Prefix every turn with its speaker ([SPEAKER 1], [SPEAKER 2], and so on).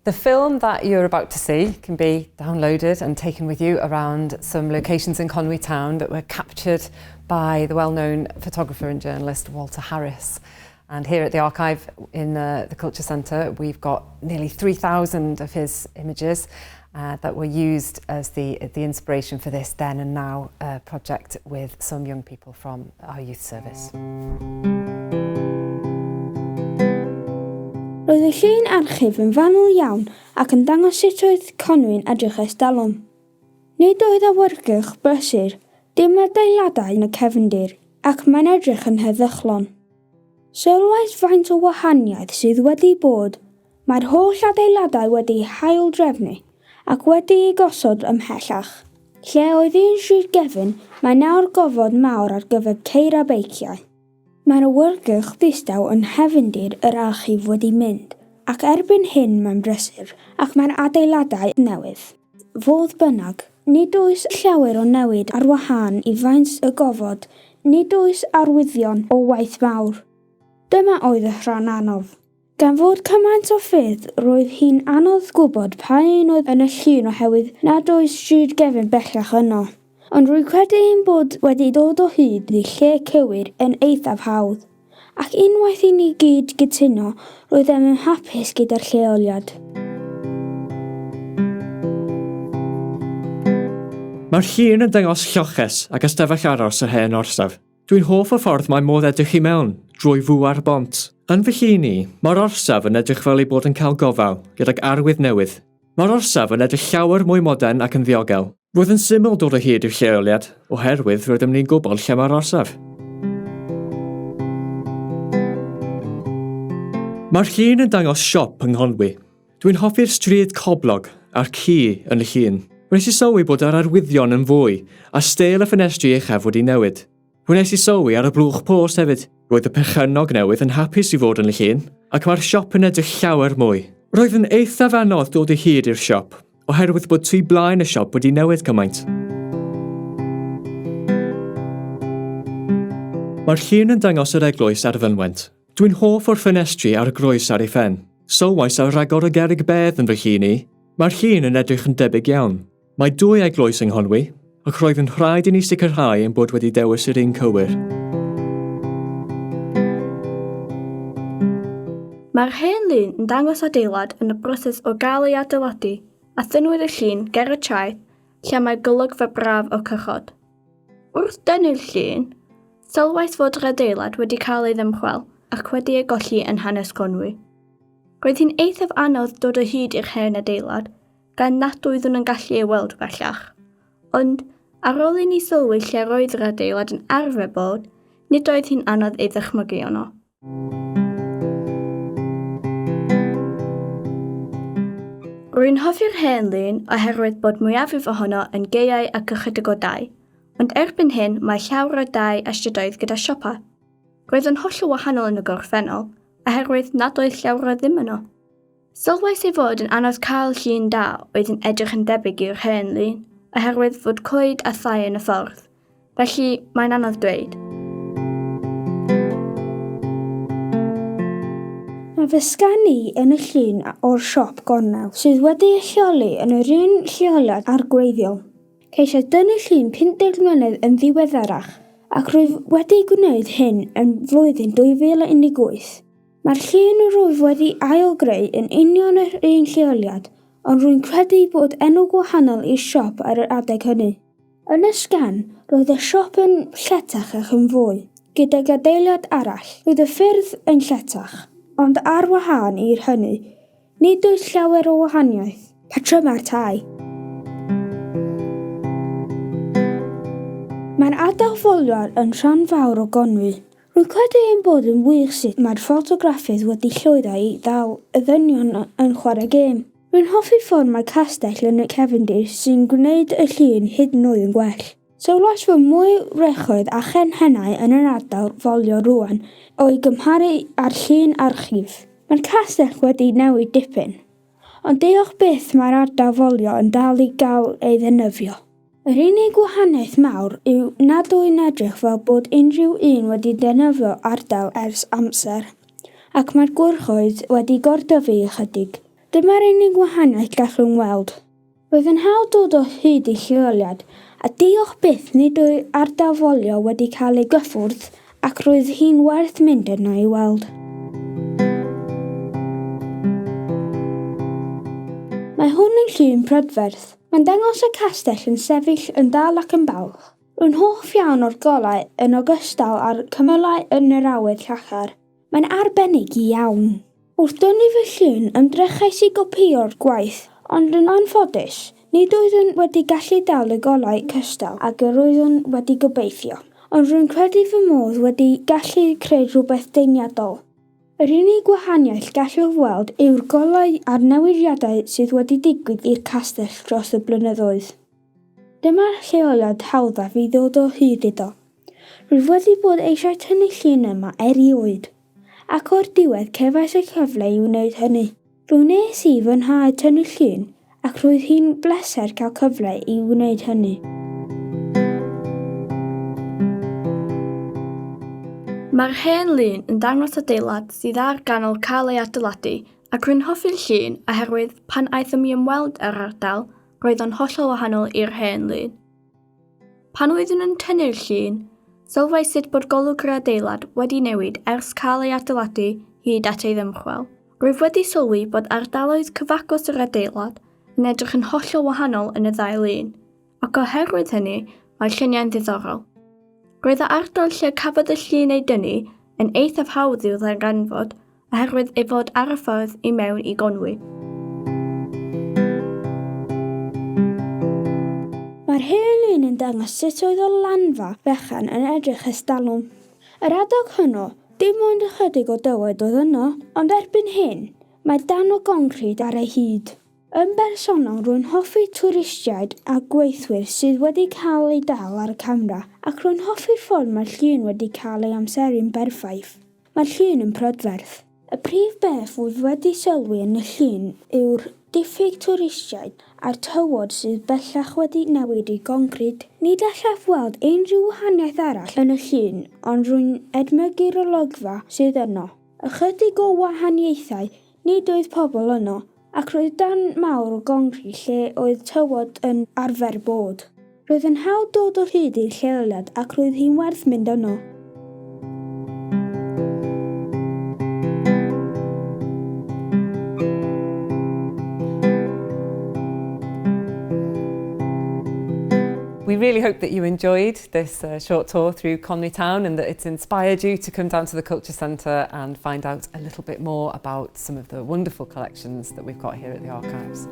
[SPEAKER 1] The film that you're about to see can be downloaded and taken with you around some locations in Conwy town that were captured by the well-known photographer and journalist Walter Harris. And here at the archive in the, the Culture Centre, we've got nearly 3,000 of his images uh, that were used as the, the inspiration for this Then and Now uh, project with some young people from our youth service.
[SPEAKER 2] Roedd y llun archif yn fanwl iawn ac yn dangos sut oedd Conwy'n edrych ers talwm. Nid oedd awyrgylch brysur, dim adeiladau yn y cefndir, ac mae'n edrych yn heddychlon. Sylwais faint o wahaniaeth sydd wedi bod, mae'r holl adeiladau wedi hail-drefnu ac wedi'u gosod ymhellach. Lle oedd un stryd gefn, mae nawr gofod mawr ar gyfer ceir a beiciau. Mae'r awyrgylch ddistaw yn nghefndir yr archif wedi mynd, ac erbyn hyn mae'n brysur ac mae'r adeiladau newydd. Fodd bynnag, nid oes llawer o newid ar wahân i faint y gofod, nid oes arwyddion o waith mawr. Dyma oedd y rhan anodd. Gan fod cymaint o ffyrdd, roedd hi'n anodd gwybod pa un oedd yn y llun oherwydd nad oes stryd gefn bellach yno. Ond rwy'n credu ein bod wedi dod o hyd i'r lle cywir yn eithaf hawdd. Ac unwaith i ni gyd gytuno, roeddem yn hapus gyda'r lleoliad.
[SPEAKER 3] Mae'r llun yn dangos lloches ac ystafell aros yr hen orsaf. Dwi'n hoff o'r ffordd mae modd edrych i mewn, drwy fwa'r bont. Yn fy llun i, mae'r orsaf yn edrych fel ei bod yn cael gofal, gydag arwydd newydd. Mae'r orsaf yn edrych llawer mwy modern ac yn ddiogel. Roedd yn syml dod o hyd i'r lleoliad, oherwydd roeddem ni'n gwybod lle mae'r orsaf. Mae'r llun yn dangos siop yng Nghonwy. Dwi'n hoffi'r stryd coblog a'r ci yn y llun. Wnes i sylwi bod yr arwyddion yn fwy, a steil y ffenestri uchaf wedi newid. Wnes i sylwi ar y blwch post hefyd. Roedd y perchennog newydd yn hapus i fod yn y llun, ac mae'r siop yn edrych llawer mwy. Roedd yn eithaf anodd dod o hyd i'r siop, oherwydd bod tu blaen y siop wedi newid cymaint. Mae'r llun yn dangos yr eglwys a'r fynwent. Dwi'n hoff o'r ffenestri a'r groes ar ei phen. Sylwais ar ragor o gerrig bedd yn fy llun i. Mae'r llun yn edrych yn debyg iawn. Mae dwy eglwys yng Nghonwy, ac roedd yn rhaid i ni sicrhau ein bod wedi dewis yr un cywir.
[SPEAKER 4] Mae'r hen lun yn dangos adeilad yn y broses o gael ei adeiladu, a thynnwyd y llun ger y traeth lle mae golygfa braf o'r cychod. Wrth dynnu'r llun, sylwais fod yr adeilad wedi cael ei ddymchwel ac wedi ei golli yn hanes Conwy. Roedd hi'n eithaf anodd dod o hyd i'r hen adeilad, gan nad oeddwn yn gallu ei weld bellach. Ond, ar ôl i ni sylwi lle roedd yr adeilad yn arfer bod, nid oedd hi'n anodd ei ddychmygu yno. Rwy'n hoffi'r hen lun oherwydd bod mwyafrif ohono yn gaeau ac ychydig o dai, ond erbyn hyn mae llawer o dai a strydoedd gyda siopa. Roedd yn hollol wahanol yn y gorffennol, oherwydd nad oedd llawer o ddim yno. Sylwais ei fod yn anodd cael llun da oedd yn edrych yn debyg i'r hen lun, oherwydd fod coed a thai yn y ffordd. Felly, mae'n anodd dweud.
[SPEAKER 2] Mae fy sgan i yn y llun o'r siop gornel, sydd wedi ei lleoli yn yr un lleoliad â'r gwreiddiol. Ceisiais dynnu llun 50 mlynedd yn ddiweddarach, ac rwyf wedi gwneud hyn yn flwyddyn 2018. Mae'r llun rwyf wedi ail-greu yn union yr un lleoliad, ond rwy'n credu bod enw gwahanol i'r siop ar yr adeg hynny. Yn y sgan, roedd y siop yn lletach ac yn fwy, gydag adeilad arall. Roedd y ffyrdd yn lletach, ond ar wahân i'r hynny, nid oes llawer o wahaniaeth. Patrymau'r tai. Mae'r ardal foliwr yn rhan fawr o Gonwy. Rwy'n credu ein bod yn wych sut mae'r ffotograffydd wedi llwyddo i ddal y ddynion yn chwarae gêm. Rwy'n hoffi ffordd mae castell yn y cefndir sy'n gwneud y llun hyd yn oed yn gwell. Sylwais fod mwy wrechoedd a chenhennau yn yr ardal folio rŵan o'i gymharu â'r llun archif. Mae'r castell wedi newid dipyn. Ond diolch byth mae'r ardal folio yn dal i gael ei ddefnyddio. Yr unig wahaniaeth mawr yw nad yw'n edrych fel bod unrhyw un wedi defnyddio ardal ers amser, ac mae'r gwrchoedd wedi gordyfu ychydig. Dyma'r unig wahaniaeth gallwn weld. Roedd yn hawdd dod o hyd i lleoliad, a diolch byth nid oedd ardal folio wedi cael ei gyffwrdd ac roedd hi'n werth mynd yno i weld. Mae hwn yn llun prydferth. Mae'n dangos y castell yn sefyll yn dal ac yn balch. Rwy'n hoff iawn o'r golau yn ogystal â'r cymylau yn yr awyr llachar. Mae'n arbennig iawn. Wrth dynnu fy llun, ymdrechais i gopïo'r gwaith, ond yn anffodus, nid oeddwn wedi gallu dal y golau cystal ag yr oeddwn wedi gobeithio. Ond rwy'n credu fy mod wedi gallu creu rhywbeth deniadol. Yr unig wahaniaeth gallwch weld yw'r golau a'r newidiadau sydd wedi digwydd i'r castell dros y blynyddoedd. Dyma'r lleoliad hawddaf i ddod o hyd iddo. Rwyf wedi bod eisiau tynnu llun yma erioed, ac o'r diwedd cefais y cyfle i wneud hynny. Fe wnes i fwynhau tynnu llun ac roedd hi'n bleser cael cyfle i wneud hynny.
[SPEAKER 4] Mae'r hen lun yn dangos adeilad sydd ar ganol cael ei adeiladu ac rwy'n hoffi'r llun oherwydd pan aethom i ymweld â'r ardal, roedd o'n hollol wahanol i'r hen lun. Pan oeddwn yn tynnu'r llun, sylwais sut bod golwg yr adeilad wedi newid ers cael ei adeiladu hyd at ei ddymchwel. Rwyf wedi sylwi bod ardaloedd cyfagos yr adeilad yn edrych yn hollol wahanol yn y ddau lun, ac oherwydd hynny mae'r lluniau'n ddiddorol. Roedd y ardal lle cafodd y llun ei dynnu yn eithaf hawdd i'w ddarganfod oherwydd ei fod ar y ffordd i mewn i Gonwy.
[SPEAKER 2] Mae'r hen lun yn dangos sut oedd y lanfa fechan yn edrych ers talwm. Yr adeg honno, dim ond ychydig o dywod oedd yno, ond erbyn hyn, mae darn o goncrid ar ei hyd. Yn bersonol, rwy'n hoffi twristiaid a gweithwyr sydd wedi cael eu dal ar y camera, ac rwy'n hoffi'r ffordd mae'r llun wedi cael ei amseru'n berffaith. Mae'r llun yn prydferth. Y prif beth wyf wedi sylwi yn y llun yw'r diffyg twristiaid a'r tywod sydd bellach wedi newid i goncrid. Nid allaf weld unrhyw wahaniaeth arall yn y llun ond rwy'n edmygu'r olygfa sydd yno. Ychydig o wahaniaethau, nid oedd pobl yno, ac roedd darn mawr o goncrid lle oedd tywod yn arfer bod. Roedd yn hawdd dod o hyd i'r lleoliad ac roedd hi'n werth mynd yno.
[SPEAKER 1] We really hope that you enjoyed this uh, short tour through Conwy Town and that it's inspired you to come down to the Culture Centre and find out a little bit more about some of the wonderful collections that we've got here at the archives.